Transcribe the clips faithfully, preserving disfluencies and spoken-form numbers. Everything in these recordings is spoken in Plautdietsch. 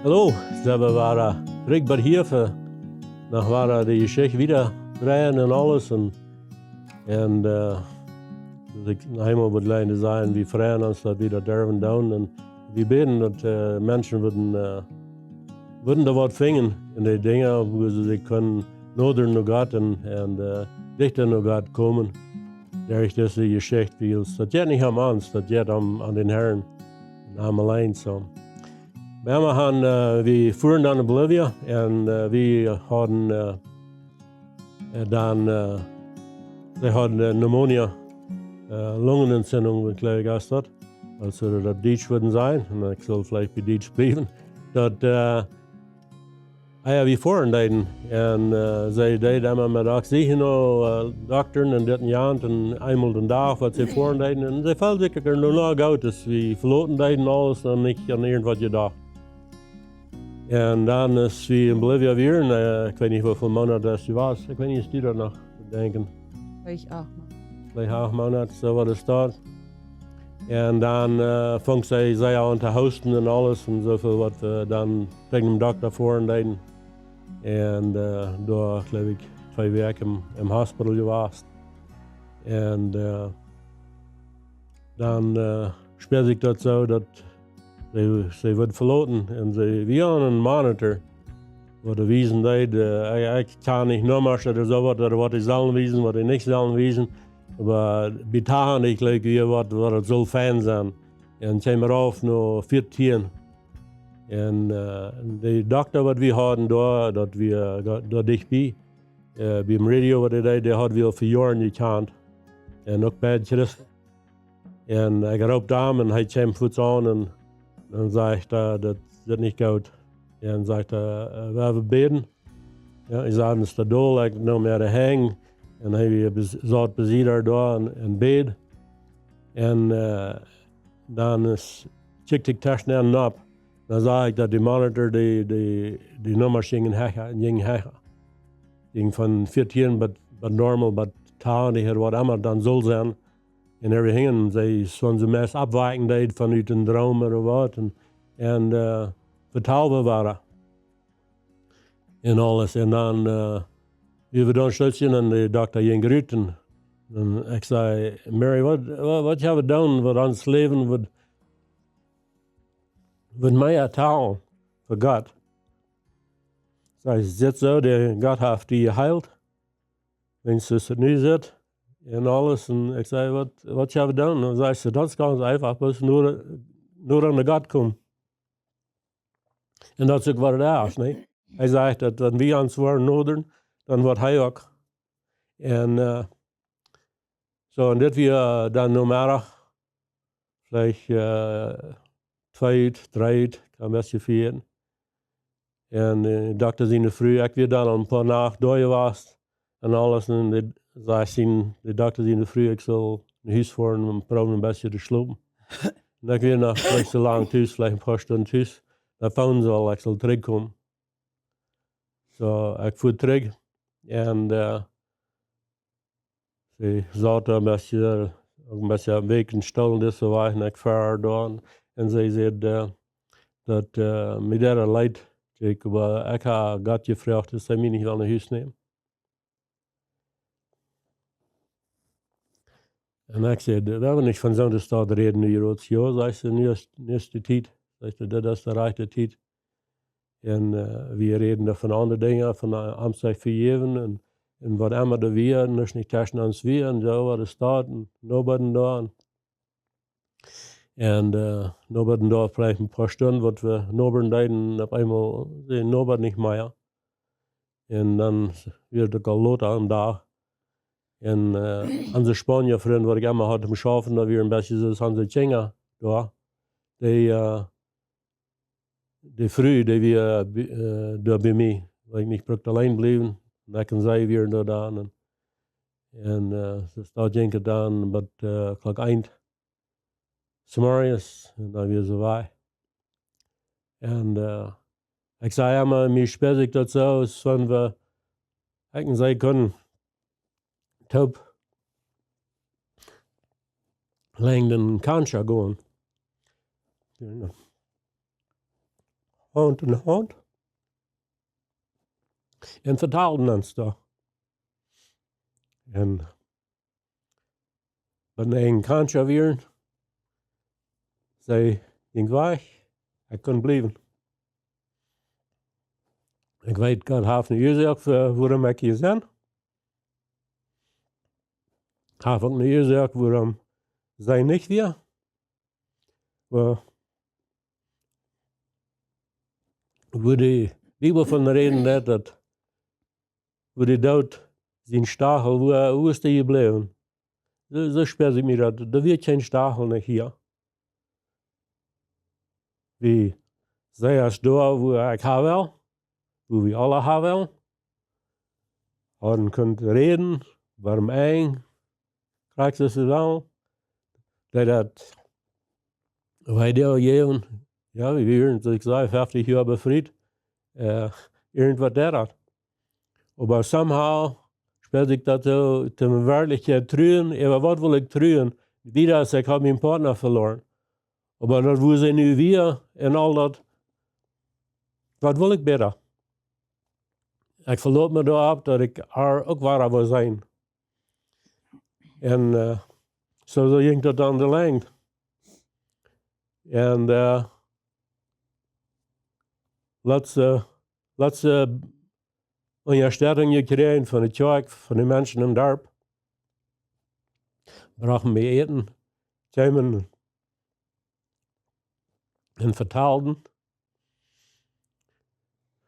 Hallo, sent wie wada trigj bie hia fa noch wada de Jeschicht wieda dreien un aules. Un, un äh, daut ekj noch eemol wull jlikj sajen, wie freien ons, daut wie daut derwen doonen. Un wie bäden, daut äh, Menschen wudden, äh, wudden doa waut finjen en de Dinja, woo see sikj kjennen nodren no Gott un, un äh, dichta no Gott komen. Derch dise Jeschicht, wiels daut jeit nich om ons, daut jeit om, om dän Herrn un am auleen. Soo. Wie haben, äh, wie fuaren dan no Bolivia un äh, wie hauden äh, äh, dan, äh, see hauden äh, Pneumonia, äh, Lungenentzündung, jleew ekj, es daut. Aulsoo daut Dietsch wudden sennen, un ekj saul veleicht bie Dietsch bliewen. Daut äh, ah jo, wie fuaren deeden. Un äh, see deed emma met Oxygen, äh, Dokta un dit un jant un eemol dän Dach, waut see fuaren deeden. Un see feeld sikj uk noch goot, aus wie veloten deeden aules un nich aun irjent waut jedocht. Un dan, aus wie en Bolivia wieren, äh, ekj weet nich, woo väl Moonat daut jewast es, ekj weet nich, aus du daut noch denkjst. Veleicht acht Moonat. Veleicht acht Moonat, soo waut es daut. Un dan äh, funk see, see aun to hoosten un aules un soo väl, waut wie dan biem Dokta fuaren deeden. Un äh, doa, jleew ekj, twee Wäakj em, em Hospital jewast. Un äh, dan äh, spieed sikj daut soo, daut see, see wudd veloten. Un see, wie hauden een Monitor, waut doa wiesen deed, äh, ekj, ekj kjan nich Nummasch ooda soo waut, ooda waut dee sellen wiesen, waut dee nich sellen wiesen. Oba bie Tag, ekj jleew, wia waut, waut et sull fein sennen. Un kjeem rauf no vieetieen. Un äh, de Dokta, waut wie hauden doa, daut wia, äh, doa dicht bie, äh, biem Radio, waut hee deed, dee haud wie aul fa Joaren jekjant. Un uk bie Christ. Un ekj roop am un hee kjeem fuaz aun un dan säd hee, äh, daut es nich goot. Un säd hee, äh, wie wellen bäden. Jo, ekj säd, es daut dol, ekj neem äare Henj. Un hee wia bes-, saut besied doa un, un bäd. Un äh, dan es, kjikjt ekj tweschen Enj opp. Dan sach ekj, daut de Monitor, de, de, de Nummasch jinjen hecha, jinjen hecha. Jinkj von vieetieen bie, bie normal, bie twintich ooda waut emma daut dan sull sennen. Un everything, un see, soo aus see meist oppwaken deed von ut een Droom ooda waut. Un, un äh, vetald wada. Un aules. Un dan äh, wie wudden dan schlutsen un de Dokta jinkj rut. Un ekj säd: "Mary, waut, waut, waut kjenn wie doonen, waut ons Läwen wudd, wudd mea talen fa Gott?" See säd: "Sitt soo, de Gott haft die jeheelt. Wan et nu sitt." Un aules. Un ekj säd: "Waut, waut kjenn wie doonen?" Un see säd: "Daut es gaunz eefach, bloos no, no aun Gott komen." Un daut es uk waut et es, nä? Hee sajcht, daut wan wie ons woaren nodren, dan woat hee uk. Un äh, soo, un dit wia dan Nomeddach, veleicht äh, twee, dree, kaun best jefeelen. Un äh, Dokta siene Fru, ekj wia dan een poa Nacht doa jewast. Un aules, un de, säd sien, de Dokta siene Fru, ekj sull no Hus foaren un proowen een bät to schlopen. Un ekj wia noch veleicht soo lang tus, veleicht een poa Stunden tus. Dan fonen see aul, ekj sull trigjkomen. Soo, ekj fua trigj. Un äh, see saut doa een bät, uk een bät weak un stoll un dit soo wiet, un ekj fua doa aun. Un see säd, äh, daut äh, mie deed daut leet, Jake, oba ekj hab Gott jefroacht, daut hee mie nich well no Hus nämen. Un ekj säd: "Wie haben nich von soone Tiet räden, nu, Jeroen." "Jo," sajcht see, "nu es, nu es de Tiet." Sajcht see: "Daut es de rajchte Tiet." Un äh, wie räden doa von aundre Dinja, von äh, am sikj vejäwen un, un waut emma doa wia, un daut nich tweschen ons wia, un soo waut et steit, un nobody doa. Un äh, nobody doa veleicht een poa Stunden, waut wie nobren deeden, opp eemol see nobody nich mea. Un dan wia et uk aul lot aum Dach. Un äh, onse Spaunia Frind, waut ekj emma haud toom schaufen, daut wia een bät soo aus onse Kjinja doa. Dee äh, de Fru, dee wia äh, bie, äh, doa bie mie, wiels ekj nich brukt auleen bliewen. Un ekj un see wieren doa dan. Un, un äh, see steit, jinkj et dan, bat äh, Klock eent zemorjes, un dan wia see wajch. Un äh, ekj säd emma, mie spieed sikj daut soo, aus wan wie, ekj un see kunnen toop lang dän Kancha gonen. Haunt en Haunt. Un vetalden ons doa. Un bie een Kantja wieren, see jinkj wajch, ekj kunn bliewen. Ekj weet, Gott haft eene Uasoak fa wuarom ekj hia sie. Haft uk eene Uasoak wuarom see nich wia. Oba woo de Bibel von räden deit, daut, woo de Doot sien Stachel, woo, woo es dee jebläwen? Soo, soo spieed ekj mie daut, doa wia kjeen Stachel nich hia. Wie, see es doa, woo ekj ha well, woo wie aula ha wellen. Hauden kunt räden, wuarom eng, krakjt soo well. Dee daut, wie dee jäwen, jo, wie wieren, soo ekj säd, feftig Joa befriet. Äh, irjentwaut deit daut. Oba somehow spieed ekj daut soo, toom werkjlich truen, äwa waut wull ekj truen? Wieda aus ekj haud mienen Partner veloaren. Oba daut, woo see nu wia un aul daut, waut wull ekj bäta? Ekj veloot mie doaropp, daut ekj ar uk wada wull seenen. Un, äh, soo, soo jinkj daut aun de Lenjd. Un, äh, letzte, letzte Unjastettunk jekjräajen von de Kjoakj, von de Menschen em Darp. Brochten mie Äten, kjeemen un vetalden.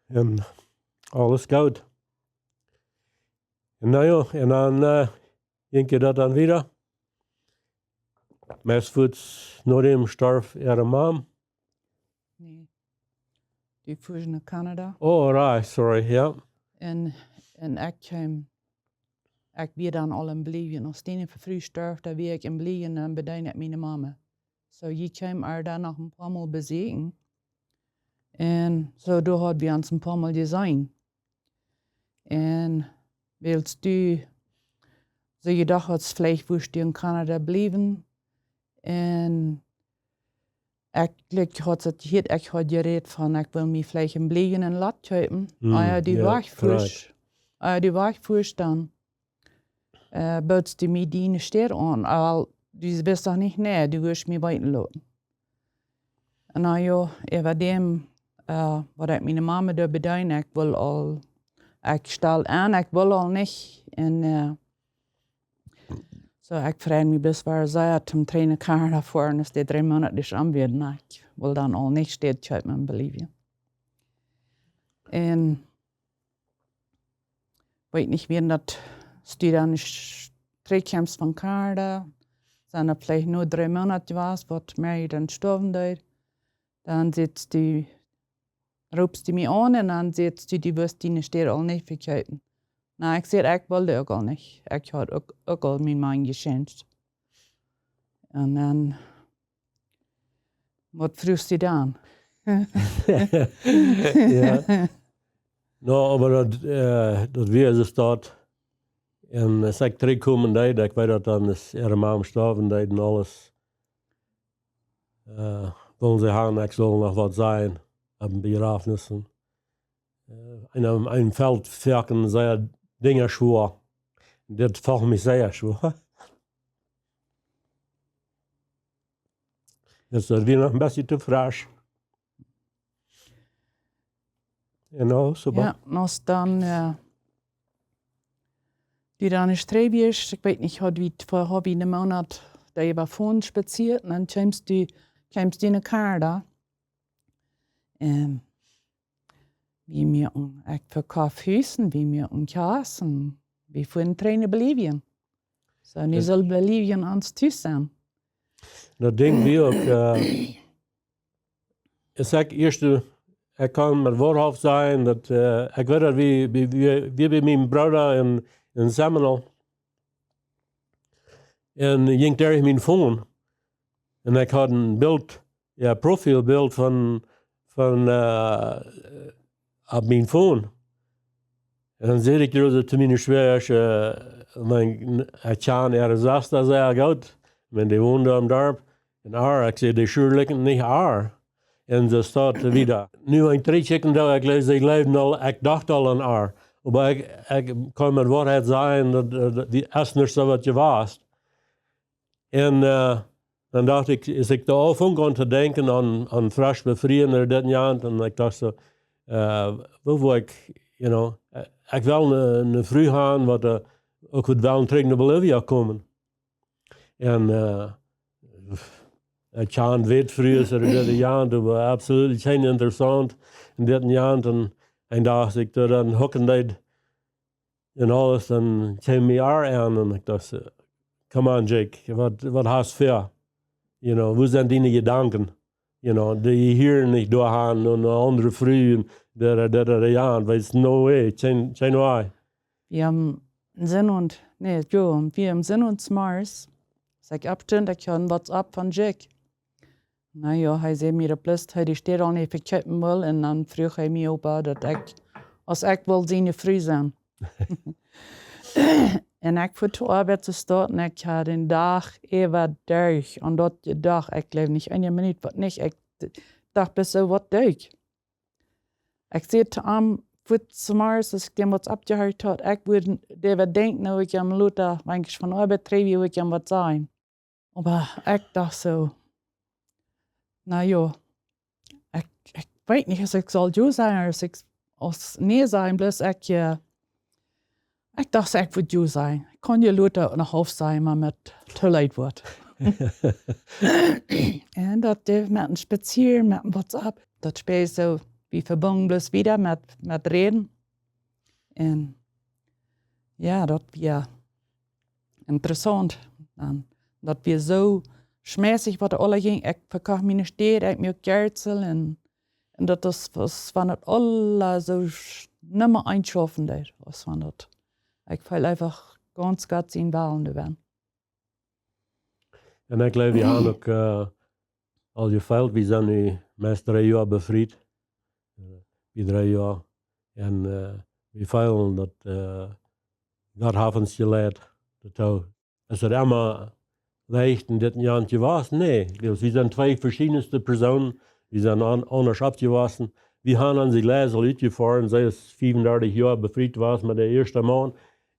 Un aules goot. Un na jo, un dan, äh, jinkj daut dan wieda. Meist fuats no däm storf äare Mam. Nä. Dee fua no Kanada. Oh, right, sorry, jo. Un, un ekj kjeem, ekj wia dan aul en Bolivien. Aus dee Fru storf, dan wia ekj en Bolivien un bedeend ekj miene Mame. Soo, jie kjeemen ar dan noch en poa Mol besieekjen. Un soo, doa haud wie ons en poa Mol jeseenen. Un wiels du soo jedocht haudst, veleicht wurscht du en Kanada bliewen. Un ekj, like, haud daut jehieet, ekj haud jerät von, ekj wull mie veleicht en Bolivien en Lot kjeepen. Mm, ea du jo, wajch fuascht, ea du wajch fuascht dan, äh, bootst du mie diene Städ aun. Oba du wist doch nich, nä, du wurscht mie weeten loten. Un na jo, äwa däm, äh, waut ekj miene Mame doa bedeend, ekj wull aul, ekj stald aun, ekj wull aul nich. Un, äh, soo, ekj freid mie bloos wada sea, toom trigj no Kanada foaren, aus dee dree Moonat es om wieren, na, ekj wull dan aul nich Städ kjeepen en Bolivien. Un weet nich, wan daut, aus du dan trigj kjemst von Kanada, dan veleicht no dree Moonat waut, waut mea dan stoawen deed, dan sajchst du, roopst du mie aun un dan sajchst du, du wurscht diene Städ aul nich vekjeepen. Na, ekj säd, ekj wull uk aul nich. Ekj haud uk, uk aul mienen Maun jechanged. Un dan, waut fruachst du dan? Jo. No, oba daut, äh, daut wia soo daut. Un aus ekj trigjkomen deed, ekj weet daut dan, aus äare Mam stoawen deed un aules. Äh, wullen see haben, ekj sull noch waut sajen opp Bejrafnissen. Äh, un, un felt foaken sea Dinja schwoa. Dit foll mie sea schwoa. Daut wia noch een bät too fresch. Genau, soo Jo, waut. Un aus dan, äh, du dan es trigj wia, ekj weet nich, haud wie, haud wie en Moonat doa äwa Phone spazieet, un dan kjemst du, kjemst du no Kanada. Un wie muaken, ekj vekoft Hus un wie muaken Kjast un wie fuaren trigj no Bolivien. Soo, nu Jo. saul Bolivien ons Tus sennen. Daut denkj wie uk, äh, es ekj ieescht, ekj kaun met woarhauft sajen, daut, äh, ekj weet daut wie, wie, wie, wie bie mienen Brooda en, en Seminole. Un jinkj derch mienen Phone. Un ekj haud een Bilt, jo, Profilbilt von, von, äh, opp mienen Phone. Un dan säd ekj doa soo to miene Schwäaja, äh, wan, ekj kjan äare Sesta sea goot, wan dee wond em Darp, en ar, ekj säd, dee Schulen nich ar. Un see steit wieda. Nu, wan ekj trigj kjikj, dan ekj läs, ekj läwd aul, ekj docht aul aun äa. Oba ekj, ekj kaun met Woarheit sajen, daut, daut, daut, dee es nich soo waut jewast. Un, äh, dan docht ekj, es ekj doa aunfunk aun to denkjen aun, aun fresch befrieen ooda dit un jant, un ekj docht soo, äh, woo wudd ekj, you know, äh, ekj well eene, eene Fru haben, waut, äh, uk wudd wellen trigj no Bolivia komen. Un, äh, ekj kjan waut Frues ooda dit un jant, oba absolut kjeen interessaunt un dit un jant. Un, un docht ekj, doa dan hucken deed un aules, dan kjeem mie äa aun un ekj docht, äh, come on, Jake, waut, waut hast ver? You know, woo sent diene Jedanken? You know, dee hieren nich doa han no eene aundre Fru, daut, daut, daut, jant, weetst, no way, kjeen, kjeen way. Wie haben Sinn un, nä, jo, wie haben Sinn un Smars. Saj ekj opp, ekj haud een WhatsApp von Jake. Na jo, hee säd mie daut bloos, hee dee Städ aul nich vekjeepen wull, un dan fruach hee mie, oba daut ekj, aus ekj wull siene Fru sennen. Un ekj fua to Oabeit to stoakj, un ekj haud dän Dach äwa derch, un daut de Dach, ekj läwd nich eene Minut waut nich, ekj docht, bat soo waut derch. Ekj säd to am, fua zemorjes, aus ekj dän waut oppjehieet haud, ekj wudd, dee wudd denkjen, nu ekj am lota, wan ekj von Oabeit trigj, woo ekj am waut sajen. Oba ekj docht soo, na jo, ekj, ekj weet nich, aus ekj saul jo sajen, aus ekj, aus nä sajen, bloos ekj, äh, ekj docht, ekj wudd jo sajen. Kaun je lota noch auf sajen, wan et too late woat. Un daut deed met een Spazieren, met een WhatsApp. Daut spieed soo, wie vebungen bloos wieda met, met räden. Un jo, daut wia interessaunt. Dan, daut wia soo schmässich, waut doa aula jinkj. Ekj vekoft miene Städ, ekj muak Jelt un, un daut es, waut, wan daut aula soo sch-, nimma eent schaufen deed, aus wan daut. Ekj feel eefach gaunz Gott sien Wellen doabie. Un ekj jleew, wie haben uk, äh, aul jefeelt, wie sent nu meist dree Joa befriet. Äh, bie dree Joa. Un, äh, wie feelen daut, äh, Gott haft ons jeleit, daut hee, es et emma leicht un dit un jant jewast? Nä, wiels wie sent twee veschiedne Persoonen, wie sent aun-, aundasch oppjewossen. Wie haben aun see Gleis aul utjefoaren, see es fiefundartich Joa befriet jewast met äa ieeschta Maun.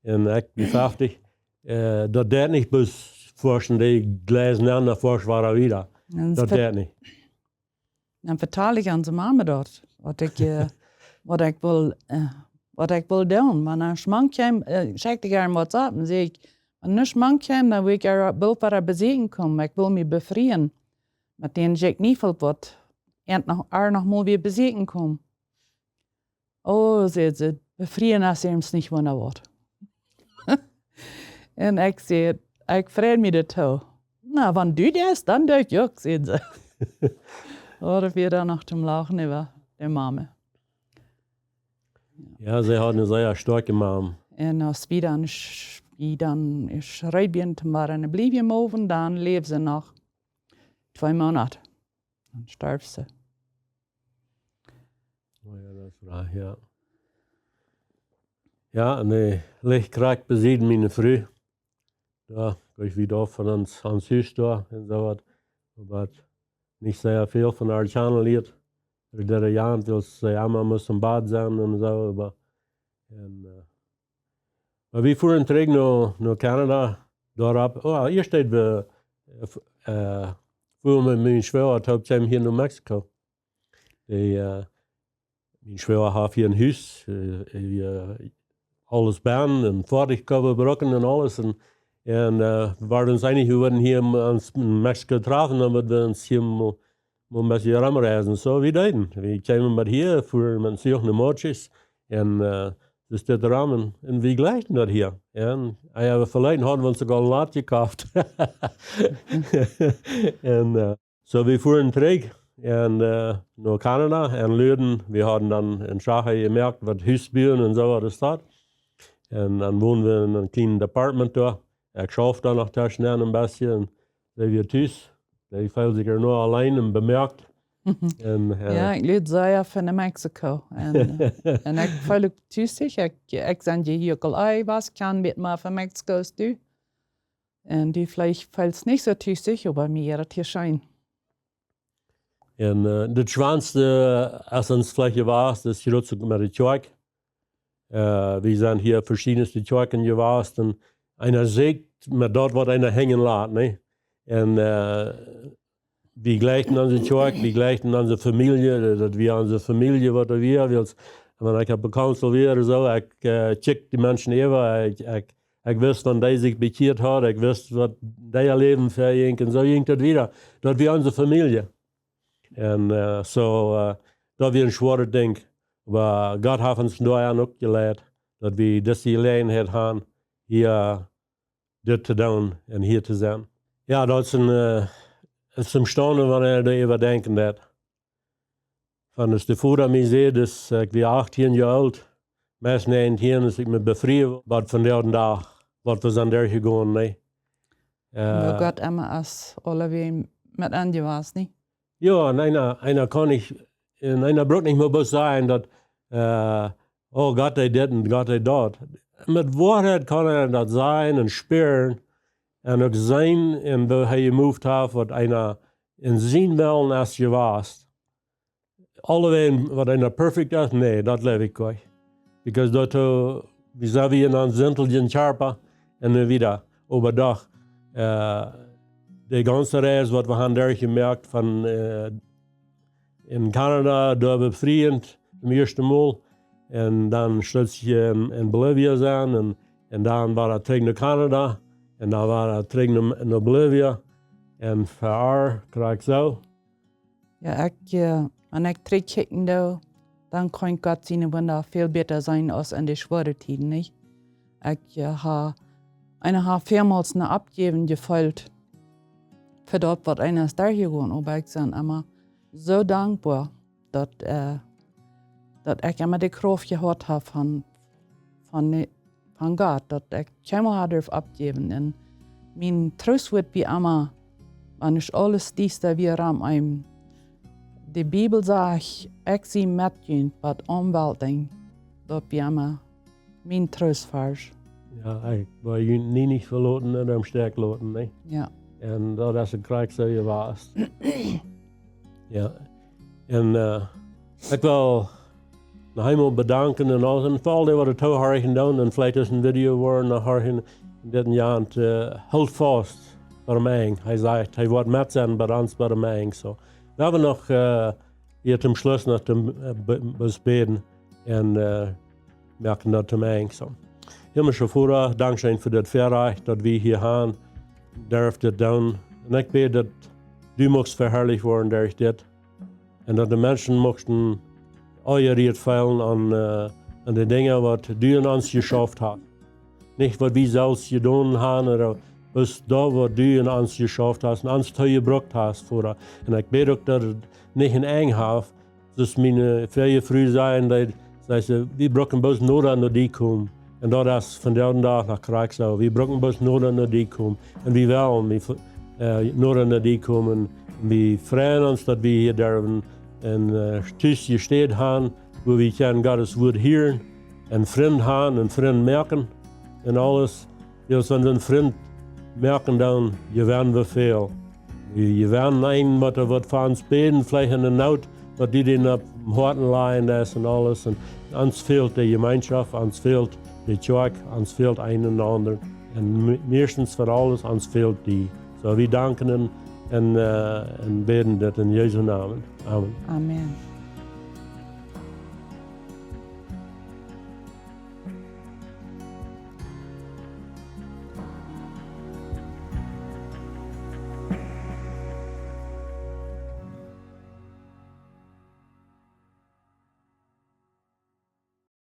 Un ekj bie feftich, äh, daut deit nich bloos forschen, dee Gleis nenn, dan forsch wada wieda. Un daut ve-, deit nich. Dan vetal ekj aun de Mame daut, waut ekj, äh, waut ekj wull, äh, waut ekj wull doonen. Wan nuscht mank kjeem, äh, schekjt ekj äa een WhatsApp un säd ekj, wan nuscht mank kjeem, dan wull ekj äa boolt wada besieekjen komen. Ekj wull mie befrieen. Met dän Jack Neufeld waut, un noch, äa noch mol wada besieekjen komen. Oh, säd see, befrieen es eemol nich wunda waut. Un ekj säd, ekj freid mie doatoo. Na, wan du daut deist, dan doo ekj uk, säd see. Oh, daut wia dan noch toom Lachen äwa de Mame. Jo, see haud eene sea stoakje Mam. Un aus wie dan sch-, wie dan sch-, reed wieren toom wada no Bolivien moven, dan läwd see noch twee Moonat. Dan storf see. Oh jo, daut es woa, jo. Jo, un dee licht krakjt besied miene Fru. Jo, ekj weet uk von ons, ons Hus doa un soo waut. Oba nich sea väl von äa kjanen jelieet. Dee deed jo, wiels see emma must em Bad sennen un soo, oba, un, äh, oba wie fuaren trigj no, no Canada, doaropp, oh, ieescht deed wie, äh, f-, äh, fuaren wie met mienen Schwoaga toop hia no Mexiko. Dee, äh, mien Schwoaga haft hia een Hus, äh, hee, äh, aules bennen un foadich Kowen brucken un aules. Un, un, äh, wieren ons eenich, wie wudden hia em, ons en Mexiko trafen, dan wudden wie ons hia mol, mol een bät romreisen. Soo, wie deeden. Wie kjeemen met hia, fuaren met Zuch no Mochis. Un, äh, daut es dit Raum. Un, un wie jlikjten daut hia. Un, jo, wie veleicht hauden wie ons uk aul een Lot jekoft. Un, äh, Soo, wie fuaren trigj un, äh, no Canada un luaden, wie hauden dan en Schache jemoakt, waut Hus buen un soo waut es daut. Un dan wonden wie en een kjlienet Apartment doa. Ekj schauft doa noch tweschen een bät un see wia tus. Dee feeld sikj uk noch auleen un bemoakt. Un, äh, jo, ekj luad sea von Mexiko. Un, äh, un ekj feel uk tusich. Ekj, ekj sie hia uk aul, ekj weet, ekj kjan een bät mea von Mexiko aus du. Un du veleicht feelst nich soo tusich, oba mie jeit daut hia scheen. Un äh, daut schwoaste es ons veleicht jewast, es hia uk met de Kjoakj. Äh, wie sent hia veschiedne Kjoakjen jewast un eena sieekjt met daut, waut eena henjen lat, nä? Un äh, wie jleichten onse Kjoakj, wie jleichten onse Famielje, daut wia onse Famielje, waut doa wia, wiels, wan ekj opp de Council wia, soo, ekj äh, kjikjt de Menschen äwa, ekj, ekj, ekj wist, wan dee sikj bekjieet haud, ekj wist, waut dee äa Läwen vejinj, un soo jinkj daut wieda. Daut wia onse Famielje. Un äh, soo, äh, daut wia een schwoaret Dinkj. Oba Gott haft ons doa aun uk jeleit, daut wie dise Jeläajenheit han, hia dit to doonen un hia to sennen. Jo, daut es een, äh, es een Staunen, wan eena doa äwa denkjen deit. Wan es de Voda mie säd, daut ekj wia achttieen Joa oolt, meist näajentieen, aus ekj mie befrieen deed, waut von dän Dach, waut wie sent derchjegonen, nä? Äh, Woo Gott emma es, aulawäajen met aun jewast, nä? Jo, un eena, eena kaun nich, un eena brukt nich mea bloos sajen daut, äh, oh, Gott deed dit un Gott deed daut. Met Woarheit kaun eena daut sajen un spieren un uk seenen, un woo hee jemoved haft, waut eena en sien Wellen es jewast. Aulawäajen, waut eena perfekt es, nä, daut jleew ekj nich. Because daut, äh, wie sent wie en een sinteljen Kjarpa un dan wieda. Oba doch, äh, de gaunze Reis, waut wie han derchjemoakt von, äh, en Kanada, doa befrieen, daut ieeschte Mol. Un dan schloss ekj en, en Bolivia sennen un, un dan wada trigj no Kanada. Un dan wada trigj no, no Bolivia. Un ver, krakjt soo. Jo, ekj, äh, wan ekj trigjkjikjen doo, dan kaun ekj Gott siene Wunda väl bäta seenen aus en de schwoare Tieden, nich? Ekj, äh, ha, eena haft välmols een Oppjäwen jefeelt fa daut, waut eena es derchjegonen, oba ekj sie emma soo dankboa, daut, äh, daut ekj emma de Krauft jehaut hab von, von, von Gott, daut ekj kjeenmol haud derft oppjäwen. Un mien Troost wort bie emma, wan es aules diesta wia rom mie. De Bibel sajcht, ekj sie met junt, waut aum Welt denkjt, daut wia emma mien Troostvarsch. Jo, ekj woa junt nie nich veloten un em Stich loten, nä? Jo. Un daut es krakjt soo jewast. Jo. Un äh, ekj well noch eemol bedanken un aul, un fa aul dee, waut doa toohorchen doonen, un veleicht es een Video, wua noch horchen, dit un jant, äh, hoolt faust biem Enj. Hee sajcht, hee woat met sennen bie ons biem Enj. Soo, wie haben noch, äh, hia toom Schluss noch toom, äh, be-, bloos bäden un, äh, moaken daut toom Enj. Soo. Himmlischa Voda, dankscheen fa daut Väarajcht, daut wie hia han derft dit doonen. Un ekj bäd, daut du muchst veharlicht woaren derch dit. Un daut de Menschen muchten aunjerieet feelen aun, äh, aun de Dinja, waut du en ons jeschauft hast. Nich, waut wie selfst jedonen han, oba bloos daut, waut du en ons jeschauft hast un ons toojebrukt hast, Voda. Un ekj bäd uk, daut et nich een Enj haft, soo aus miene, äh, väaje Fru säd, dee, säd see, wie brucken bloos noda no die komen. Un daut es vondoag dän Dach noch krakjt soo. Wie brucken bloos noda no die komen. Un wie wellen, wie, äh, noda no die komen. Un wie freien ons, daut wie hia derwen en, äh, Tus jestäd han, wua wie kjennen Gott sien Wuat hieren, un Frind han un Frind moaken un aules. Wiels wan wie Frind moaken, dan jewennen wie väl. Wie jewennen eenen, waut, waut fa ons bäden, veleicht en de Noot, waut die dän oppem Hoaten lajen es un aules. Un ons fält de Jemeenschoft, ons fält de Kjoakj, ons fält een un aundren. Un me-, mieeschtens von aules, ons fält die. Soo, wie danken un, un, äh, un bäden dit en Jesu Nomen. Amen. Amen.